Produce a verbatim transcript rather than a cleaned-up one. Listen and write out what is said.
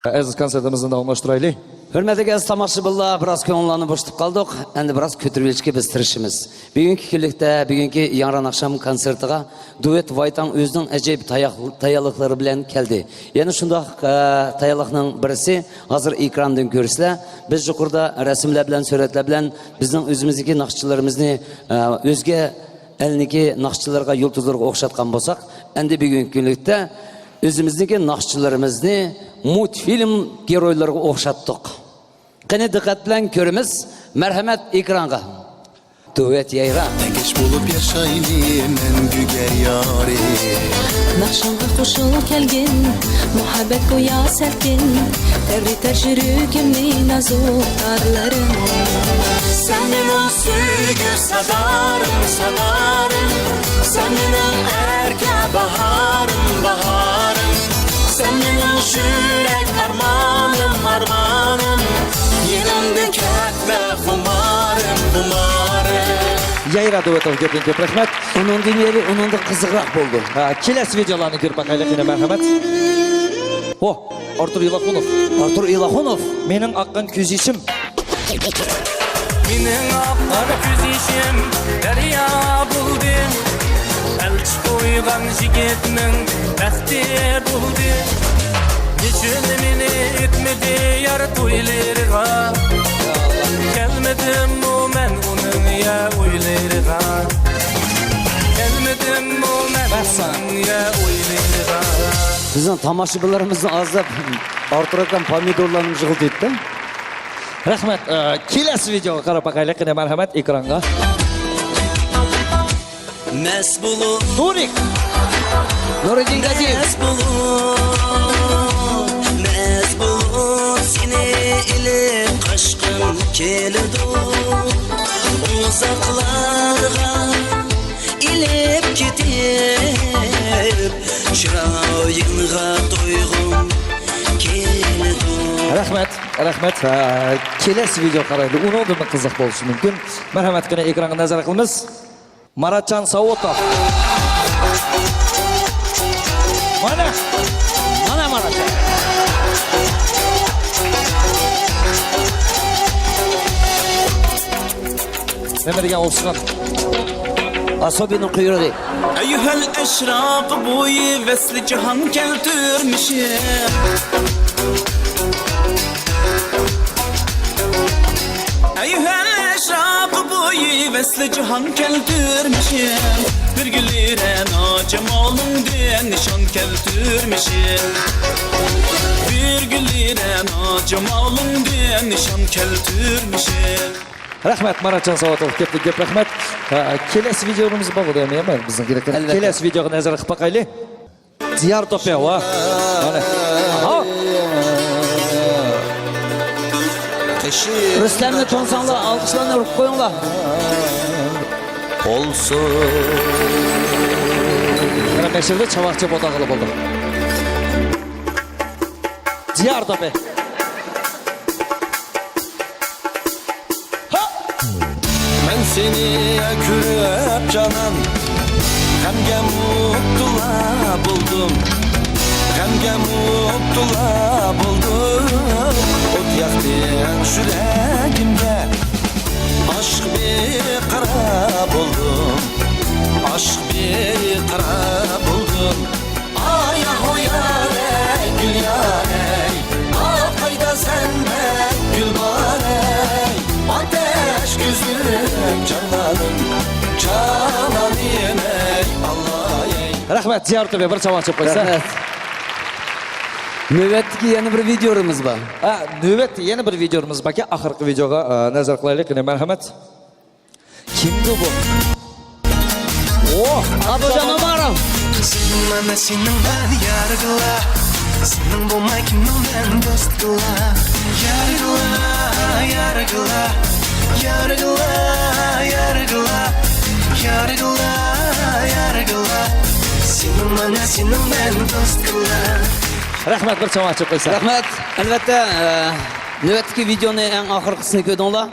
ئەزىز كونسېرتىمىزنى داۋاملاشتۇرايلى. ھۆرمەتلىك ئەزىز تاماشىبىنلار، بىراز كۆڭۈللەرنى بوشىتىپ قالدۇق. ئەمدى بىراز كۆتۈرۈۋېلىشكە بىز تىرىشىمىز. بۈگۈنكى كۈنلۈكتە، بۈگۈنكى ياڭران ئاخشام كونسېرتىغا دۇۋېت ۋايتاڭ ئۆزىنىڭ ئەجايىپ تاياق-، تايانلىقلىرى بىلەن كەلدى. يەنە شۇنداق، ئە، تايانلىقنىڭ بىرسى، ھازىر ئېكراندىن كۆرىسىلەر، بىز يۇقىرىدا رەسىملەر بىلەن، سۈرەتلەر بىلەن بىزنىڭ ئۆزىمىزدىكى ناخشىچىلىرىمىزنى، ئە، ئۆزگە ئەلنىكى ناخشىچىلىرىغا، يۇلتۇزلىرىغا ئوخشاتقان بولساق، ئەمدى بۈگۈنكى كۈنلۈكتە ئۆزىمىزنىڭكى ناخشىچىلىرىمىزنى مۇلتفىلىم گېرويلىرىغا ئوخشاتتۇق. قېنى، دىققەت بىلەن كۆرىمىز. مەرھەمەت، ئېكرانغا. دۇۋېت يايرا. تەڭكەش بولۇپ ياشايلى مەڭگۈگە يارى. ناخشاڭغا قوشۇلۇپ كەلگىن، مۇھەببەت گويا سەلكىن، تەۋرىتەر يۈرىكىمنى نازۇك تارلىرىڭ. سەن مېنىڭ سۆيگۈ سادارىم، سادارىم، سەن مېنىڭ ئەركە باھارىم، باھارىم، سەن مېنىڭ يۈرەك ئارمانىم، ئارمانىم، يېنىمدىن كەتمە خۇمارىم، خۇمارىم. يايرا دۇۋېتىغا كۆپتىن كۆپ رەھمەت. ئۇنىڭدىن يېرى، ئۇنىڭدىن قىزىقراق بولدى. ھە، كېلەسى ۋىدېئولارنى كۆرۈپ باقايلى، يەنە مەرھەمەت. ھو، ئارتۇر ئىلاخۇنوف. ئارتۇر ئىلاخۇنوف. مېنىڭ ئاققان كۆز يېشىم. مېنىڭ ئاققان كۆز يېشىم دەريا بولدى. ئەلچى قويغان يىگىتنىڭ بەختى بولدى. نېچۈن مېنى ئېيتمىدى يار تويلىرىغا؟ كەلمىدىممۇ مەن ئۇنىڭ يا ئۆيلىرىغا؟ كەلمىدىممۇ مەن ئۇنىڭ يا ئۆيلىرىغا؟ بىزنىڭ تاماشىبىنلىرىمىزنى ئازداپ، ئارتۇر ئاكام پومىدورلارنى يىغلىتىۋەتتى. رەھمەت. ئە، كېلەسى ۋىدېئوغا قاراپ باقايلى، قېنى، مەرھەمەت، ئېكرانغا. مەست بولۇپ، نۇرىك. نۇرىدىن گاجىيېۋ. مەست بولۇپ، مەست بولۇپ، سېنى ئېلىپ قاچقۇم كېلىدۇ. ئۇزاقلارغا ئېلىپ كېتىپ، چىرايىڭغا تويغۇم كېلىدۇ. رەھمەت، رەھمەت. ھە، كېلەسى ۋىدېئو قارايلى. ئۇنىڭدىنمۇ قىزىق بولۇشى مۇمكىن. مەرھەمەت، قېنى، ئېكرانغا نەزەر قىلىمىز. ماراتجان ساۋۇتوف. مانا، مانا ماراتجان. نېمە دېگەن ئوخشىغان؟ ئاسوبىنىڭ قۇيرۇقى. ئەييۇھەل ئەشراق بويى ۋەسلى جاھان كەلتۈرمىشى. ئەييۇھەل ئەشراق بويى ۋەسلى جاھان كەلتۈرمىشى. بىر گۈللىرەنا جامالىڭدىن نىشان كەلتۈرمىشى. بىر گۈللىرەنا جامالىڭدىن نىشان كەلتۈرمىشى. رەھمەت، ماراتجان ساۋۇتوف، كۆپتىن كۆپ رەھمەت. ھە، كېلەسى ۋىدېئومىز بار بۇ دەيمەن، بىزنىڭ ئەلۋەتتە. كېلەسى ۋىدېئوغا نەزەر قىلىپ باقايلى. دىيار توپى، ۋا. مانا. ھا. رۇستەمنى تونۇساڭلار، ئالقىشلارنى ئۇرۇپ قويۇڭلار. بولسۇن. مانا، مەشرىدە چاۋاك چېپىپ ئولتۇرغىلى بولدى. دىيار توپى. مەن سېنى كۆرۈپ جانان، غەمگە مۇپتىلا بولدۇم. غەمگە مۇپتىلا بولدۇم. ئوت ياقتىڭ يۈرەكىمگە، ئاشىق بىر قارا بولدۇم. ئاشىق بىر قارا بولدۇم. ئاياغ ئويارەي، گۈل يارەي، ئاقايدا سەندەك گۈل بارەي، ئاتەش كۆزلۈك جانانىم، جانانىمەي، ئاللايەي. رەھمەت، زىيارىتىمگە بىر چاۋاك چېلىپ قويسا. رەھمەت. نۆۋەتتىكى يەنە بىر ۋىدېئولىرىمىز بار. ھە، نۆۋەتتە يەنە بىر ۋىدېئولىرىمىز باركەن، ئاخىرقى ۋىدېئوغا، ئە، نەزەر قىلايلى، قېنى، مەرھەمەت. كىمدۇ بۇ؟ ئوھ، ئابدۇجان ئوماروف. سېنىڭ مانا سېنىڭ مەن يارىغىلا، سېنىڭ بولماي كىمنىڭ مەن دوستىغىلا. يارىغىلا، يارىغىلا، يارىغىلا، يارىغىلا، يارىغىلا، يارىغىلا. سېنىڭ مانا سېنىڭ مەن دوستىغىلا. رەھمەت، بىر چاۋاك چېلىپ قويسا. رەھمەت. ئەلۋەتتە، ئە، نۆۋەتتىكى ۋىدېئونى ئەڭ ئاخىرقىسىنى كۆردۈڭلار.